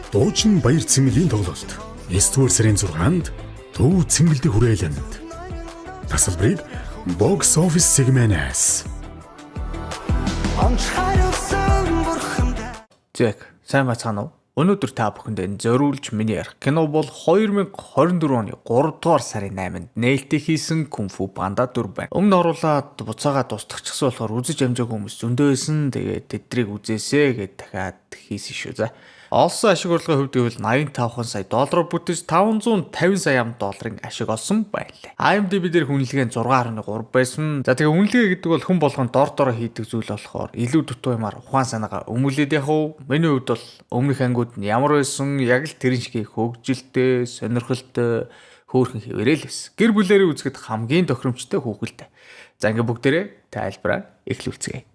Дуучин Баяр Цэнгэлийн тоглолт. 9-р сарын 6-нд Төв Цэнгэлдэх хүрээлэнд. Тасалбарыг Box Office сегмэнээс. Зэг, сайн байцгаана уу? Өнөөдөр та бүхэнд энэ зориулж миний ярих кино бол 2024 оны 3 дугаар сарын 8-нд нээлттэй хийсэн Kung Fu Panda 4 байна. Өмнө оруулаад буцаагаа дустгахчихсан болохоор үзэж амжаагүй хүмүүс зөндөө байсан. Тэгээд тэдрийг үзээсэй гэд дахиад хийсэн шүү. За. Олсон ашиг орлогын хувьд гэвэл 85 сая доллараар бүтэж 550 сая ам долларын ашиг олсон байлаа. IMDb дээр үнэлгээ нь 6.3 байсан. За тэгээ үнэлгээ гэдэг бол хүн болгон дор дороо хийдэг зүйл болохоор илүү дутуу юмар ухаан санаагаа өмүүлээд явах уу? Миний хувьд бол өмнөх ангиуд нь ямар байсан яг л тэрэн шиг хөгжилтэй, сонирхолтой, хөөрхөн хэвээрээ л байсан. Гэр бүлэрээ үзэхэд хамгийн тохиромжтой хүүхэлтэй. За ингээ бүгдээрээ тайлбараа эхлүүлцгээе.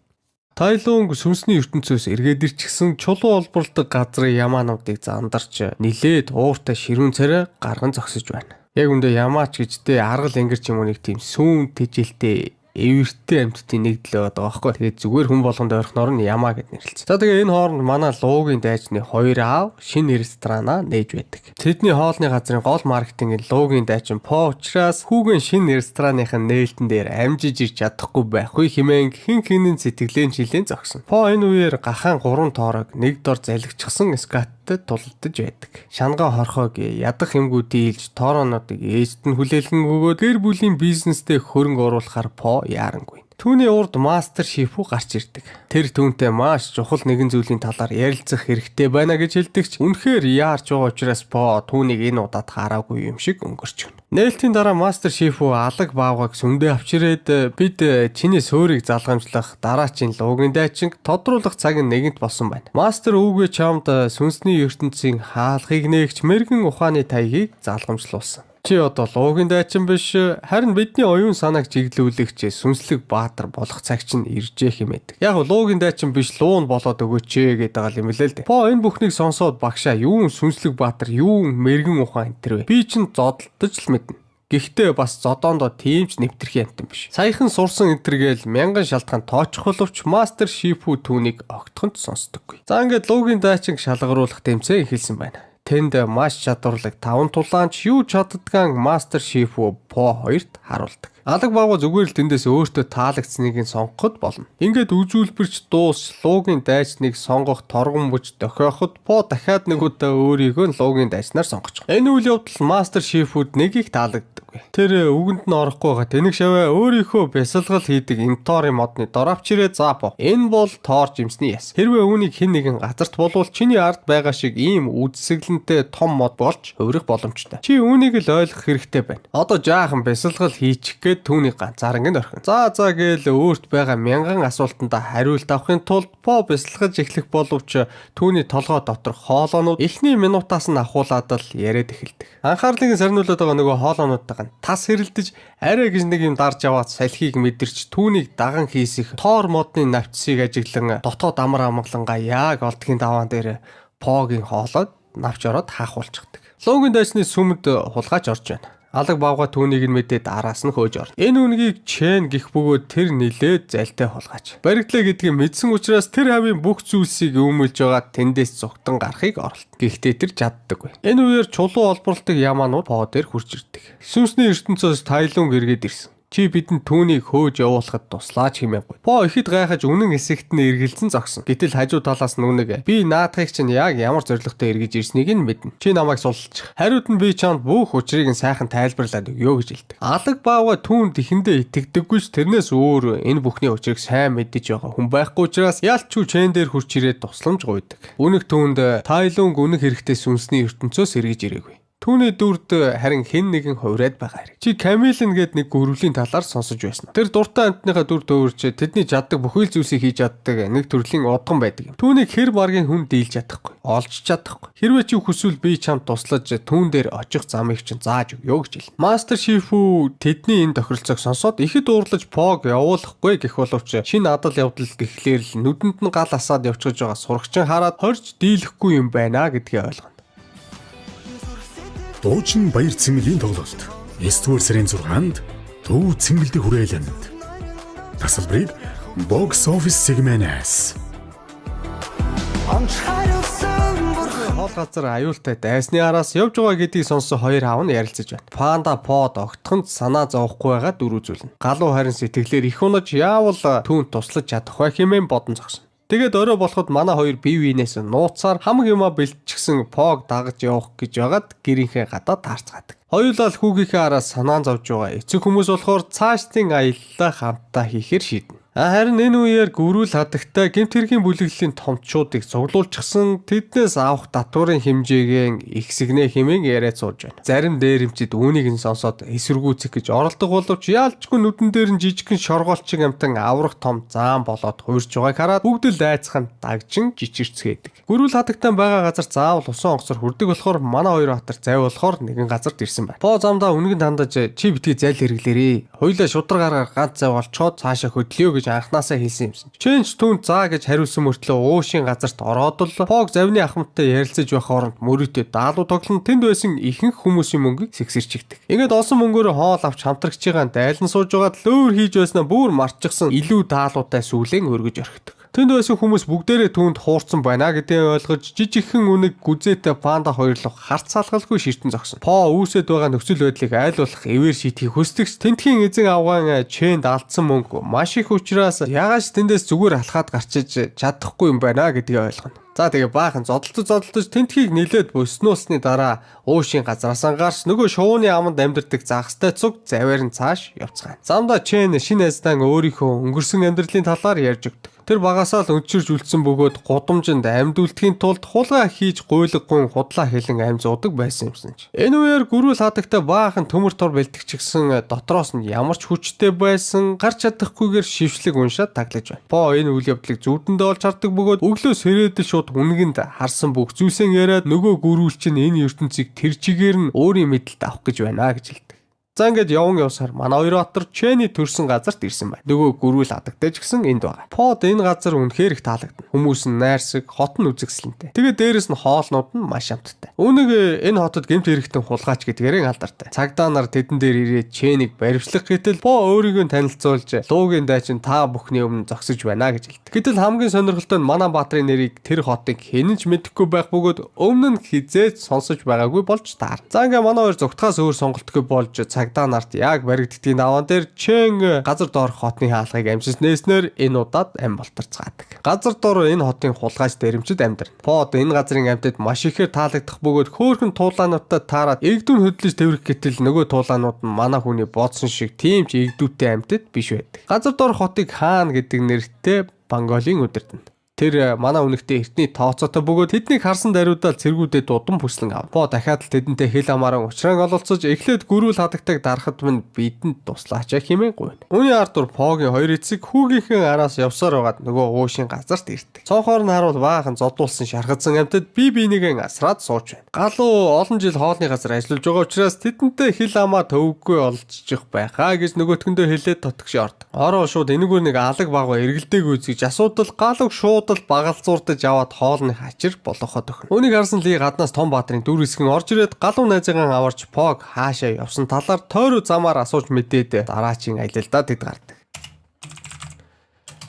Тайлунг сүнсний ертөнцөөс эргээд ирчихсэн чулуу олборлдог газрын ямаануудыг зандарч нилээд ууртай ширүүн царай гарган зогсож байна. Яг үндэ ямаач гэжтэй аргал ингэр ч юм уу нэг тийм сүүн тэжээлтэй эвэртэй амьтдын нэгдэл байгаа байхгүй. Тэгээд зүгээр хүн болгонд ойрхоноор нь ямаа гэд нэрлэлсэн. За тэгээ энэ хооронд манай луугийн дайчны хоёр аав шинэ ресторанаа нээж байдаг. Тэдний хоолны газрын гол маркетингийн луугийн дайчин По учраас хүүгэн шинэ рестораныхын нээлтэн дээр амжиж ирч чадахгүй байхгүй хэмээн хэн хинэн сэтгэлэн жилэн зогсон. По энэ үеэр гахаан гурван тоорог нэг дор залгичихсан скаттай тулалдаж байдаг. Шангаа хорхоог ядах юмгүй дийлж тоороонуудыг ээжд нь хүлээлгэн өгөөд гэр бүлийн бизнестэй хөрөнгө оруулахар По яарангүй. Түүний урд мастер Шифу гарч ирдэг. Тэр түүнтэй маш чухал нэгэн зүйлийн талаар ярилцах хэрэгтэй байна гэж хэлдэг ч үнэхээр яарч байгаа учраас По түүнийг энэ удаад хараагүй юм шиг өнгөрч өгнө. Нээлтийн дараа мастер Шифу алаг баавгайг сүмдээ авчирээд бид чиний суурийг залгамжлах дараачийн луугийн дайчинг тодруулах цаг нь нэгэнт болсон байна. Мастер үүгээ чамд сүнсний ертөнцийн хаалгыг нээгч мэрэгэн ухааны таягийг залгамжлуулсан. Чи одоо луугийн дайчин биш, харин бидний оюун санааг чиглүүлэгч сүнслэг баатар болох цаг чинь иржээ хэмээдэг. Яг луугийн дайчин биш, луун болоод өгөөч ээ гэдэг байгаа юм лээ л дээ. По энэ бүхнийг сонсоод багшаа юун сүнслэг баатар, юун мэрэгэн ухаан энэ төр вэ? Би чинь зодолдож л мэднэ. Гэхдээ бас зодоондоо тийм ч нэвтрэх юмтан биш. Саяхан сурсан энтергээл мянган шалтгаан тоочих боловч мастер Шифу түүнийг огтхонд сонсдоггүй. За ингээд луугийн дайчинг шалгаруулах тэмцээн эхэлсэн байна. Тэнд маш чадварлаг таван тулаанч юу чаддгаан мастер Шифу По хоёрт харуулдаг. Алаг баавга зүгээр л тэндээс өөртөө таалагдсныг нь сонгоход болно. Ингээд үзүүлбэрч дуус луугийн дайчныг сонгох торгон бүч дохиоход По дахиад нэг удаа өөрийгөө нь луугийн дайчнаар сонгочих. Энэ үйл явдал мастер Шифуд нэг их таалагддаггүй. Тэр үгэнд нь орохгүй байгаа тэнэг шаваа өөрийнхөө бясалгал хийдэг имторын модны дор авч ирээ за По. Энэ бол тоор жимсний яс. Хэрвээ үүнийг хэн нэгэн газарт болвол чиний ард байгаа шиг ийм үзэсгэлэнтэй том мод болж хувирах боломжтой. Чи үүнийг л ойлгох хэрэгтэй байна. Одоо жаахан бясалгал хийчих гээд түүнийг ганцааран нь орхино. За за гээл өөрт байгаа мянган асуултандаа хариулт авахын тулд По бясалгаж эхлэх боловч түүний толгой доторх хоолоонууд эхний минутаас нь ахуулаад л яриад эхэлдэг. Анхаарлыг нь сарниулаад байгаа нөгөө хоолоонуудтайгаа тас хэрэлдэж арай гэж нэг юм дарж аваад салхийг мэдэрч түүнийг даган хийсэх тоор модны навчсыг ажиглан дотоод амар амгалангаа яг олдгийн даваан дээр Погийн хоолойд навч ороод хаахуулчихдаг. Луугийн дайсны сүмд хулгайч орж байна. Алаг баавга түүнийг нь мэдээд араас нь хөөж орно. Энэ үнгийг Чен гих бөгөөд тэр нилээд залтай хулгайч. Баригдлаа гэдгийг мэдсэн учраас тэр хавийн бүх зүйлсийг өмөлж байгаа тэндээс зугтан гарахыг оролдоно. Гэхдээ тэр чаддаггүй. Энэ үеэр чулуу олборлдог ямаанууд По дээр хурж ирдэг. Сүнсний ертөнцөөс Тайлунг эргээд ирсэн. Чи бидэнд түүнийг хөөж явуулахад туслаач хэмээнгүй. По ихэд гайхаж үнэн эсэгт нь эргэлзэн зогсон. Гэтэл хажуу талаас нь үнэг би наадахыг чинь яг ямар зорилготой эргэж ирснийг нь мэднэ. Чи намайг суллчих. Хариуд нь би чамд бүх учрыг нь сайхан тайлбарлаад өгөө гэж хэлдэг. Алаг баавга түүнд ихэндээ итгэдэггүй ч тэрнээс өөр энэ бүхний учрыг сайн мэдэж байгаа хүн байхгүй учраас ялч ч чэн дээр хурч ирээд тусламж гуйдаг. Үнэг түүнд Тайлунг үнэх хэрэгтэй сүнсний ертөнцөөс эргэж ирээгүй. Түүний дүрд харин хэн нэгэн хувраад байгаа хэрэг. Чи Камилин гээд нэг гөрвлийн талаар сонсож байсан. Тэр дуртай амьтныхаа дүр төвөрч тэдний чаддаг бүхий л зүйлсийг хийж чаддаг нэг төрлийн удган байдаг юм. Түүнийг хэр баргийн хүн дийлж чадахгүй, олж чадахгүй. Хэрвээ чи хүсвэл би чамд туслаж түүн дээр очих замыг чинь зааж өгье гэж хэлнэ. Мастер Шифу тэдний энэ тохиролцоог сонсоод ихэд уурлаж Пог явуулахгүй гэх боловч шинэ адал явдал гэхлээр л нүдэнд нь гал асаад явчихж байгаа сурагчин хараад хорж дийлэхгүй юм байна гэдгийг ойлгоно. Дуучин Баяр Цэнгэлийн тоглолт. 9-р сарын 6-нд Төв Цэнгэлдэх хүрээлэнд. Тасалбарыг Box Office сегмэнээс. Хоол газар аюултай дайсны араас явж байгаа гэдгийг сонссон хоёр аав нь ярилцаж байна. Панда Под огтхонд санаа зовхгүй байгаа дүр үзүүлнэ. Галуу харин сэтгэлээр их унаж яавал түүнд туслаж чадах вэ хэмээн бодон зогсно. Тэгээд орой болоход манай хоёр бие биенээс нууцаар хамаг юмаа бэлтчихсэн Пог дагаж явах гэж байгаад гэрийнхээ гадаа таарцгаадаг. Хоёулаа л хүүгийнхээ араас санаа зовж байгаа. Эцэг хүмүүс болохоор цаашдын аяллаа хамтдаа хийхээр шийднэ. Харин энэ үеэр гөрүүл хадагтай гэмт хэргийн бүлэглэлийн томчуудыг цуглуулчихсан, тэднээс авах татварын хэмжээгээ ихсгэнэ хэмээн яриад сууж байна. Зарим дээрэмчид үүнийг нь сонсоод эсэргүүцэх гэж оролдох боловч яалчгүй нүдэн дээр нь жижигхэн шоргоолчин амтан аврах том заан болоод хуурч байгааг хараад бүгд л айцхан дагжин жичирцгээдэг. Гөрүүл хадагтай байгаа газар заавал усан онгоцоор хүрдэг болохоор манай хоёр баатар зай болохоор нэгэн газарт ирсэн байна. По замдаа үнэнд хандаж чи битгий зайл хэрэглээрээ. Хоёулаа шударгаараа ганц зай олцоод цаашаа хөдлөё гэж анхнаасаа хэлсэн юмсан. Чэнч түүнд заа гэж хариулсан мөртлөө уушийн газарт ороод л Пог завны ахмадтай ярилцаж байх хооронд мөрөөдөө даалуу тоглон тэнд байсан ихэнх хүмүүсийн мөнгийг сэгсэрчигдэг. Ингээд олсон мөнгөөрөө хоол авч хамтрагчийн дайлан сууж байгаад лөөр хийж байснаа бүр мартчихсан илүү даалуутай сүлэн өргөж орхидог. Тэнд байсан хүмүүс бүгдээрээ түүнд хуурцсан байна гэдгийг ойлгож жижигхэн үнэг гүзээтэй панда хоёрлох харц салгалгүй ширтэн зогсон. По үүсэд байгаа нөхцөл байдлыг айл болох эвээр шийдэхийг хүсдэгч тентхийн эзэн авгаан чэнд алдсан мөнгө маш их учраас ягааш тэндээс зүгээр алхаад гарчиж чадахгүй юм байна гэдгийг ойлгоно. За тэгээ баахан зодолдож тентхийг нилээд боснуулсны дараа уушийн газраасаа гарч нөгөө шувууны аманд амьдардаг загастай цуг заваар нь цааш явцгаана. Замдаа Чен шинэ найзтан өөрийнхөө өнгөрсөн амьдралын талаар ярьж өгдөг. Тэр багасаа л өнчирж үлдсэн бөгөөд гудамжинд амьд үлдэхийн тулд хулгай хийж гуйлаггүйн худлаа хэлэн амь зуудаг байсан юмсан ч. Энэ үеэр гөрүүл хадагтай баахан төмөр тор бэлтгэчихсэн дотроос нь ямар ч хүчтэй байсан гарч чадахгүйгээр шившлэг уншаад таглаж байна. По энэ үйл явдлыг зүудэндээ олж хардаг бөгөөд өглөө сэрээдэл шууд үнгэнд харсан бүх зүйлсээ яриад нөгөө гөрүүл чинь энэ ертөнцийг тэр чигээр нь өөрийн мэдлэлд авах гэж байна гэж хэлдэг. За ингээд яван явсаар манай хоёр баатар Чэний төрсэн газарт ирсэн байна. Нөгөө гөрүүл хадагтай ч гэсэн энд байгаа. Под энэ газар үнэхээр их таалагдана. Хүмүүс нь найрсаг, хот нь үзэсгэлэнтэй. Тэгээд дээрэс нь хоолнууд нь маш амттай. Үүнийг энэ хотод гэмт хэрэгтэн хулгайч гэдгээрээ алдартай. Цагдаа нар тэдэн дээр ирээд Чэнийг баривчлах гэтэл По өөрийгөө танилцуулж луугийн дайчин та бүхний өмнө зогсож байна гэж хэлдэг. Гэтэл хамгийн сонирхолтой нь манай баатрын нэрийг тэр хотыг хэн ч мэдэхгүй байх бөгөөд өмнө нь хизээч сонсож байгаагүй болж таарна. За ингээд манай хоёр зугтахаас өөр сонголтгүй болж цагдаа нарт яг баригддгийн даваан дээр Чен газар доорх хотны хаалгыг амжиж нээснээр энэ удаад ам болтарцгаадаг. Газар дор энэ хотын хулгайч дээрэмчид амьдарна. Под энэ газрын амьтад маш ихээр таалагдах бөгөөд хөөхөн туулаануудтай таарад эгдүүн хөдлөж тэврэх гэтэл нөгөө туулаанууд нь манай хүний бодсон шиг тийм ч эгдүүтэй амьтад биш байдаг. Газар доорх хотыг хаан гэдэг нэртэй Банголын удирдана. Тэр манай үнэгтэй эртний тооцоотой бөгөөд тэднийг харсан даруйдаа цэргүүдэд удам хүслэн ав. По дахиад л тэдэнтэй хэл амааран учраан ололцож эхлээд гөрүүл хадагтайг дарахад минь бидэнд туслаач хэмээн гуйна. Үүний ард тур Погийн хоёр эцэг хүүгийнхээ араас явсаар байгаад нөгөө уушийн газарт ирдэг. Цонхоор нь харуул баахан зодуулсан шархадсан амьтад бие биенийгээ асраад сууж байна. Галуу олон жил хоолны газар ажиллаж байгаа учраас тэдэнтэй хэл амаа төвөггүй олцчих байхаа гэж нөгөөтгөндөө хэлээд тотгш ордог. Ороо шууд энэгээр нэг алаг багва эргэлдээг үзэж асуудал галууг шууд л багалзуурдаж аваад хоолны хачир болгоход өгнө. Үүнийг харсан Ли гаднаас том баатрын дүр хэсгэн орж ирээд галуу найзыгаан аварч Пог хаашаа явсан талаар тойруу замаар асууж мэдээд дараачийн аялалдаа тэд гардаг.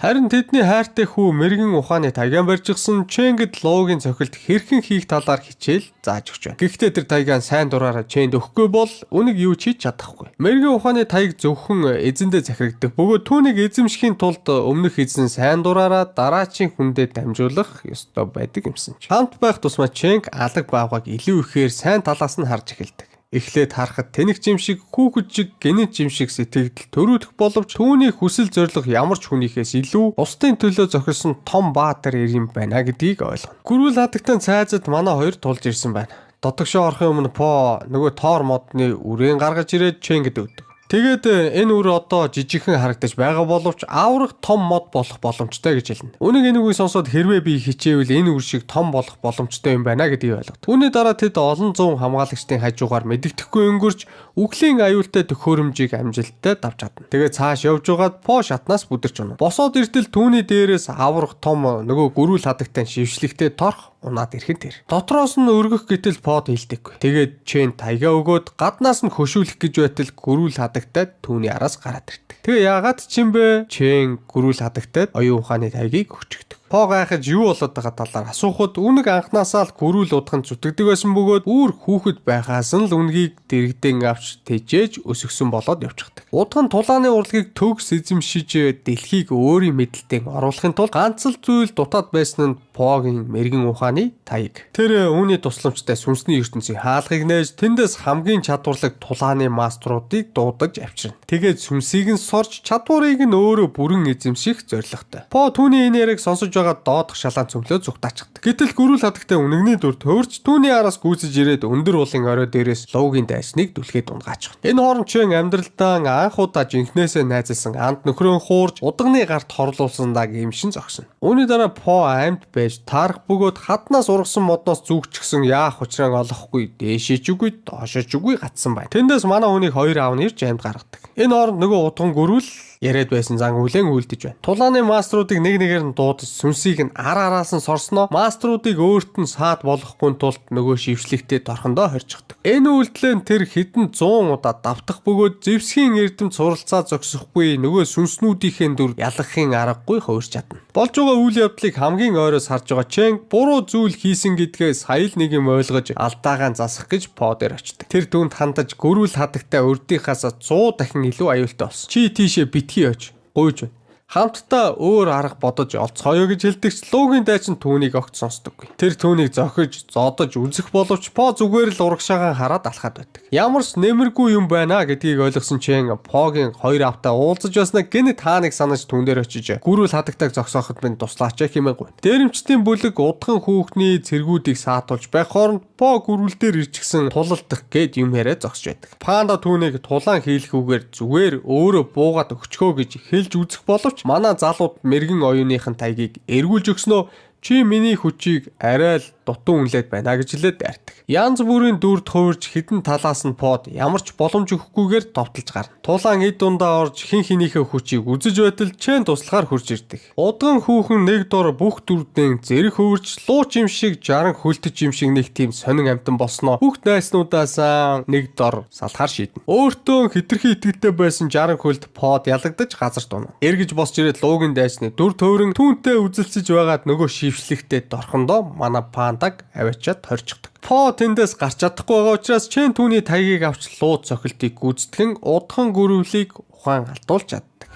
Харин тэдний хайртай хүү мэрэгэн ухааны таягаан барьжчихсан Ченгэд луугийн цохилт хэрхэн хийх талаар хичээл зааж өгч байна. Гэхдээ тэр таягаан сайн дураараа Ченд өгөхгүй бол үнийг юу ч хийж чадахгүй. Мэрэгэн ухааны таяг зөвхөн эзэндээ захирагддаг бөгөөд түүнийг эзэмшихийн тулд өмнөх эзэн сайн дураараа дараачийн хүндээ дамжуулах ёстой байдаг юмсан ч. Хамт байх тусмаа Ченг алаг баавгайг илүү ихээр сайн талаас нь харж эхэлдэг. Эхлээд харахад тэнэг юм шиг хүүхэд шиг гэнэт юм шиг сэтгэгдэл төрүүлэх боловч түүний хүсэл зорилго ямар ч хүнийхээс илүү бусдын төлөө зохисон том баатар эр юм байна гэдгийг ойлгоно. Гүрүүл хадагтан цайзад манай хоёр тулж ирсэн байна. Дотогшоо орохын өмнө По нөгөө тоор модны үрээн гаргаж ирээд Ченгэд өгдөг. Тэгээд энэ үр одоо жижигхэн харагдаж байгаа боловч аврах том мод болох боломжтой гэж хэлнэ. Үүнийг энэ үгийг сонсоод хэрвээ би хичээвэл энэ үр шиг том болох боломжтой юм байна гэдгийг ойлгод. Үүний дараа тэд олон зуун хамгаалагчдын хажуугаар мэдэгдэхгүй өнгөрч үхлийн аюултай төхөөрөмжийг амжилттай давж чадна. Тэгээд цааш явж байгаад По шатнаас бүдэрч унана. Босоод иртэл түүний дээрээс аврах том нөгөө гөрүүл хадагтай шившлэгтэй торх унаад ирэх нь тэр. Дотроос нь өргөх гэтэл Под хилдэггүй. Тэгээд Чен таяга өгөөд гаднаас нь хөшүүлэх гэж байтал гөрүүл хадагтай түүний араас гараад ирдэг. Тэгээ яагаад ч юм бэ? Чен гөрүүл хадагтай оюун ухааны таягийг өгчөгдөг. По гайхаж юу болоод байгаа талаар асуухад үнэг анхнаасаа л гөрүүл удах нь зүтгэдэг байсан бөгөөд үүр хүүхэд байхаас нь л үнгийг дэрэгдэн авч тэжээж өсгсөн болоод явчихдаг. Удах нь тулааны урлагийг төгс эзэмшиж дэлхийг өөрийн мэдлэлтэд оруулахын тулд ганц л зүйл дутаад байсан нь Погийн мэрэгэн ухааны таяг. Тэр үүний тусламжтай сүнсний ертөнцийн хаалгыг нээж тэндээс хамгийн чадварлаг тулааны маструудыг дуудаж авчирна. Тэгээд сүнсийг нь сорж чадварыг нь өөрөө бүрэн эзэмших зорилготой. По түүний энэ яриаг сонсож байгаа доодох шалаан цөмлөө зүгтаачдаг. Гэтэл гөрүүл хадагтай үнэгний дүр төөрч түүний араас гүйцэж ирээд өндөр уулын орой дээрээс луугийн дайсныг түлхээд унгаачих. Энэ хооронд Чен амьдралдаа анх удаа жинхнээсээ найзалсан анд нөхрөө хуурж удагны гарт хорлуулсандаа гэмшин зогсно. Үүний дараа По амьд байж таарах бөгөөд хаднаас ургасан модноос зүгчгсэн яах учраа олохгүй дээшээ ч үгүй доошоо ч үгүй гатсан байна. Тэндээс манай хүнийг хоёр аав нь ирж амьд гаргадаг. Энэ хооронд нөгөө удган гөрүүл яриад байсан зан үлэн үлдэж байна. Тулааны маструудыг нэг нэгээр нь дуудаж сүнсийг нь ар араас нь сорсноо маструудыг өөрт нь саад болгохгүй тулд нөгөө шившлэгтэй торхондоо хорчихдог. Энэ үйлдэлээ нь тэр хэдэн 100 удаа давтах бөгөөд зевсхийн эрдэмт суралцаа зогсохгүй нөгөө сүнснүүдийнхээ дүр ялгахын аргагүй хувирч чадна. Болж байгаа үйл явдлыг хамгийн ойроос харж байгаа Чен буруу зүйл хийсэн гэдгээ сая л нэг юм ойлгож алдаагаа засах гэж По дээр очдог. Тэр түүнд хандаж гөрүүл хадагтай урдынхаас 100 дахин илүү аюултай болсон. Чи тийшээ битгий оч. Гуйж байна. Хамтдаа өөр арга бодож олцгоё гэж хэлдэгч луугийн дайчин түүнийг огт сонсдоггүй. Тэр түүнийг зохиж, зодож үзэх боловч По зүгээр л урагшаагаан хараад алхаад байдаг. Ямар ч нэмэргүй юм байна гэдгийг ойлгосон Чен Погийн хоёр автаа уулзаж байснаа гэнэт хааныг санаж түүн дээр очиж гөрүүл хадагтайг зогсооход минь туслаач хэмээн гуйна. Дээрэмчдийн бүлэг удган хүүхний цэргүүдийг саатуулж байх хооронд По гөрүүл дээр ирчихсэн тулалдах гээд юм яриа зогсож байдаг. Панда түүнийг тулаан хийлэхүүгээр зүгээр өөрөө буугаад өгчхөө гэж хэлж үзэх боловч манай залууд мэрэгэн оюуныхын таягийг эргүүлж өгснөө чи миний хүчийг арай л дутуу үнэлээд байна гэж хэлээд дайрдаг. Янз бүрийн дүрд хувирж хэдэн талаас нь Под ямар ч боломж өгөхгүйгээр товтолж гарна. Тулаан эд дундаа орж хэн хэнийхээ хүчийг үзэж байтал Чен туслахаар хурж ирдэг. Удган хүүхэн нэг дор бүх дүрдэн зэрэг хувирж лууч юм шиг жаран хөлтөж юм шиг нэг тийм сонин амтан болсноо бүх найснуудаасаа нэг дор салахаар шийднэ. Өөртөө хэтэрхий итгэлтэй байсан жаран хөлт Под ялагдаж газар дунаа. Эргэж босч ирээд луугийн дайсны дүр төврөн түүнтэй үзэлцэж байгаад нөгөө шившлэгтэй дорхондоо манай пандаг аваачаад хорчихдог. По тэндээс гарч чадахгүй байгаа учраас Чен түүний таягийг авч луу цохилтыг гүйцэтгэн удхан гөрвлийг ухаан алдуулж чаддаг.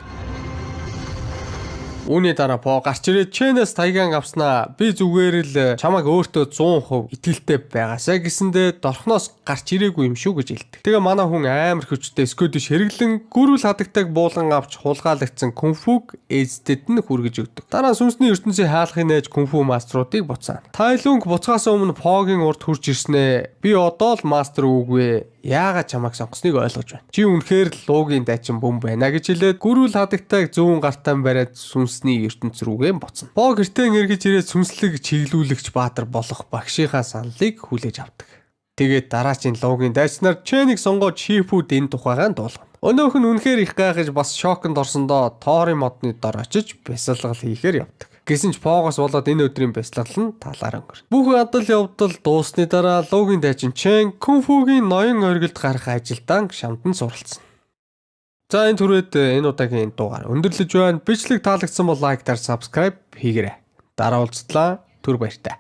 Үүний дараа По гарч ирээд Ченээс таягаан авснаа би зүгээр л чамайг өөртөө 100% итгэлтэй байгаасай гэсэндээ дорхноос гарч ирээгүй юм шүү гэж хэлдэг. Тэгээ манай хүн амар хүчтэй скөдөш хэрэглэн гөрүүл хадагтайг буулган авч хулгайлагдсан кунфуг эздэд нь хүргэж өгдөг. Дараа нь сүнсний ертөнцийн хаалхыг нээж кунфу маструудыг буцаана. Тайлунг буцгаасаа өмнө Погийн урд хурж ирснээ. Би одоо л мастер үгүй яагаад чамайг сонгосныг ойлгож байна. Чи үнэхээр л луугийн дайчин бүм байна гэж хэлээд гөрүүл хадагтайг зүүн гартаа бариад сүнсний ертөнц рүүгээ буцна. По гэртээ эргэж ирээд сүнслэг чиглүүлэгч баатар болох багшийнхаа саналыг хүлээж авдаг. Тэгээд дараачийн луугийн дайчнаар Ченийг сонгоод Шифүүд энэ тухайгаан дуулгана. Өнөөх нь үнэхээр их гайхаж бас шоконд орсондоо Тоорын модны дор очиж бясалгал хийхээр явдаг. Гэсэн ч Погоос болоод энэ өдрийн бясалгал нь талаар өнгөрнө. Бүх адал явдал дуусны дараа луугийн дайчин Чен кунфугийн ноён оргилд гарах ажилдаан шамдан суралцсан. За энэ түрээд энэ удаагийн дугаар өндөрлөж байна. Бичлэг таалагдсан бол like, даар subscribe хийгээрэй. Дараа уулзтлаа. Түр баяртай.